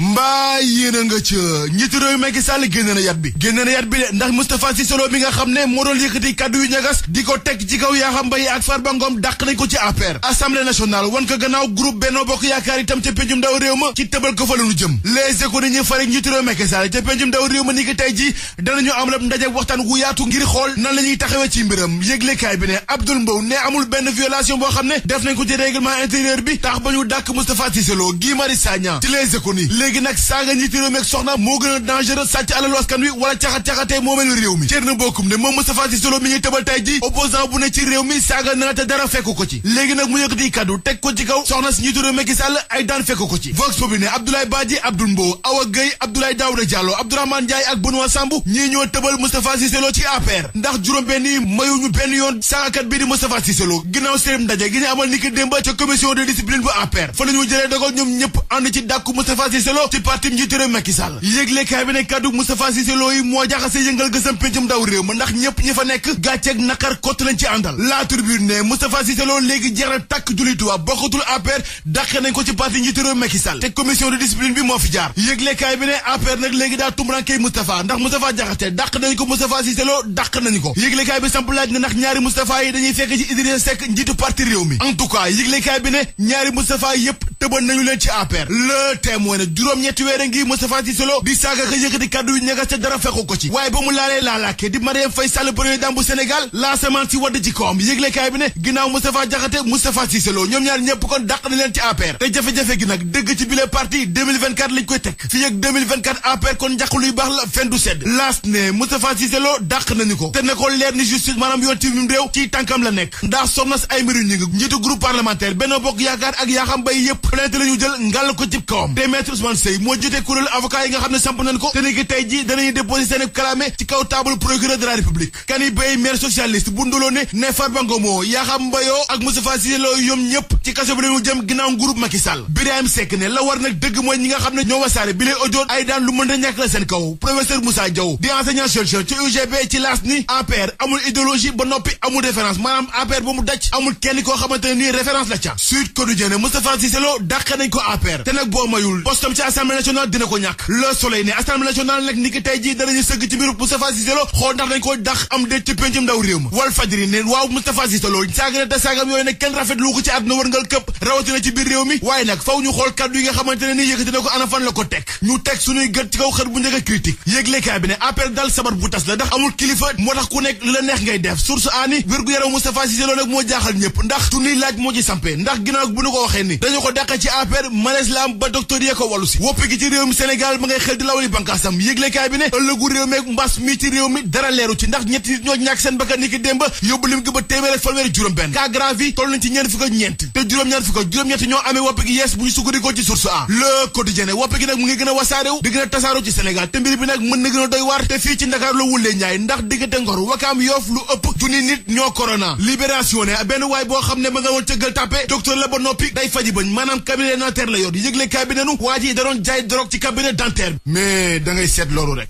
mbaa yéen a nga ca njiitu réew Macky Sall génn na yat bi de ndax Moustapha Cissé Lo mi nga xam ne moo doon yëkkati kàddu yu ñagas di ko teg ci kaw Yakham Mbaye ak Farba Ngom dàq nañ ko ci APR assemblée nationale wan ko gannaaw groupe Benno Bokk Yaakaar itam ca pencum ndaw réew ma ci tëbal ko fa la ñu jëm les économies farik njiitu réew Macky Sall ca pencum ndaw réew ma ni ki tey ji danañu am la ndaje waxtaan gu yaatu ngir xool nan la ñuy taxawee ci mbiram yëglekaay bi ne Abdoul Mbow ne amul benn violation boo xam ne def nañ ko ci règlement intérieur bi tax ba ñu dàkk Moustapha Cissé Lo Guy Marius Sagna ci les économies léegi nag saaga njiitu réew mi ak soxna moo gën a dangereux sàcc alalu askan wi wala caxat-caxatee moomeelu réew mi cër na bokkum ne moom Moustapha Cissé Lo mi ngi tëbal tey ji opposant bu ne ci réew mi saaga na te dara fekk ko ci léegi nag mu yëkkati kaddu teg ko ci kaw soxna si njiitu réew Macky Sall ay daan fekk ko ci Vox Populi ne Abdoulaye Badji Abdoul Mbow Awa Gueye Abdoulaye Daouda Diallo Abdourahmane Ndiaye ak Benoît Sambou ñii ñoo tëbal Moustapha Cissé Lo ci APR ndax juróom-benn yi mayuñu benn yoon saagakat bi di Moustapha Cissé Lo ginnaaw seen ndaje gi ñu amal ni ki démb ca commission de discipline bu APR fa la ñu jëlee dogal ñoom ñëpp ànd ci dàkku Moustapha Cissé Lo ci parti njiitu réew Macky Sall yëglekaay bi ne kaddu Moustapha Cissé Lo yi moo jaxase yëngal gësam pencum ndaw réew ma ndax ñëpp ñi fa nekk gàcceeg naqar kott lañ ci àndal La Tribune ne Moustapha Cissé Lo léegi jeex na tàkk julituwaa bokkatul APR dàqe nañ ko ci parti njiitu réew Macky Sall te commission de discipline bi moo fi jaar yëglekaay bi ne APR nag léegi daa tumurankey Moustapha ndax Moustapha jaxate dàq nañ ko Moustapha Cissé Lo dàq nañu ko yëglekaay bi samp laaj ne ndax ñaari Moustapha yi dañuy fekk ci Idrissa Seck njiitu parti réew mi en tout cas yëglekaay bi ne ñaari Moustapha yépp tëban nañu leen ci APR Le Témoin ne juróom-ñetti weer ngi Moustapha Cissé Lo di saaga ka yëkkati kàddu yu ñagas te dara fekku ko ci waaye ba mu laalee laalaake di Marième Faye Sall premier dame bu Sénégal la semence ci wadd ci kawam yëglekaay bi ne ginnaaw Moustapha Diakhaté Moustapha Cissé Lo ñoom ñaar ñëpp kon dàq na leen ci APR te jafe-jafe gi nag dëgg ci bile parti 2024 lañ koy teg fii ak 2024 APR kon njàq luy baax la fen du sedd laas ne Moustapha Cissé Lo dàq nañu ko te ne ko leer ni justice maanaam yoon ci mim réew ci tànkam la nekk ndax soxna si ay mbiru ñi ngi njiitu groupe parlementaire Benno Bokk Yaakaar ak Yakham Mbaye yëpp plainte la ñu jël ngàll ko cib kawam te maître Ousmane Seye moo jotee kuréelu avocat yi nga xam ne samp nañ ko te ni ki tey ji danañuy déposé seen kalaame ci kaw table procureur de la république Kani Bey maire socialiste bu nduloo ne Farba Ngom Yakham Mbaye ak Moustapha Cissé Lo yom ñëpp ci kaso bi lañu jëm ginnaaw groupe Macky Sall Birahim Seck ne la war nag dëgg mooy ñi nga xam ne ñoo wasaare bi lay audio ay daan lu mën a ñàkk la seen kaw professeur Moussa Diaw di enseignant chercheur ci UGB ci laas ni APR amul idéologie ba noppi amul référence maanaam APR ba mu daj amul kenn koo xamante ne nii référence la ca Sud Quotidien ne Moustapha Cissé Lo dàq nañ ko APR te nag boo mayul postam ci assemblée nationale dina ko ñàkk Le Soleil ne assemblée nationale nag ni ki tey ji danañu sëgg ci mbiru Moustapha Cissé Lo xool ndax dañ ko dàq am déet ci pencum ndaw réew ma Walf Fadjri ne waaw Moustapha Cissé Lo saaga na te saagam yooyu nag kenn rafetlu ko ci àdduna wërngal këpp rawatina ci biir réew mi waaye nag faw ñu xool kaddu yi nga xamante ne nii yëkkati na ko ana fan la ko teg ñu teg suñuy gët ci kaw xër bu njëkk a critique yëglekaay bi ne APR dal sabar bu tas la ndax amul kilifa moo tax ku nekk lu la neex ngay def source aani wér-gu-yaram Moustapha Cissé Lo nag moo jaaxal ñëpp ndax suñuy laaj moo ci sampee ndax ginnaaw bu ñu ko waxee ni dañu ko dàqee ci APR malaise la am ba docteur yee ko wàllu si woppi gi ci réew mi Sénégal ma ngay xel di lawali bankaasam yëglekaay bi ne ëllëgu réew meeg mbas mi ci réew mi dara leeru ci ndax ñetti nit ñoo ñàkk seen bakkan ni ki démb yóbbu lim gi ba téeméer ak fanweeri juróom-benn cas grave yi toll nañ ci ñeent fukk ak ñeent te juróom-ñaar fukk ak juróom-ñett ñoo amee woppi gi yees bu ñu sukkandikoo ci source a Le Quotidien ne woppi gi nag mu ngi gën a wasaarew di gën a tasaaroo ci Sénégal te mbir bi nag mën na gën a doy waar te fii ci Ndakaar la wullee ñaay ndax diggante Ngor Wakaam Yoof lu ëpp junni nit ñoo corona libération ne benn waay boo xam ne ma nga woon cëggal tàppe docteur la ba noppi day faji bañ maanaam cabinet dentaire la yor yëgle kaay bi nenu waa ji da doon jaay drogue ci cabinet dentaire mais da ngay seet loolu rek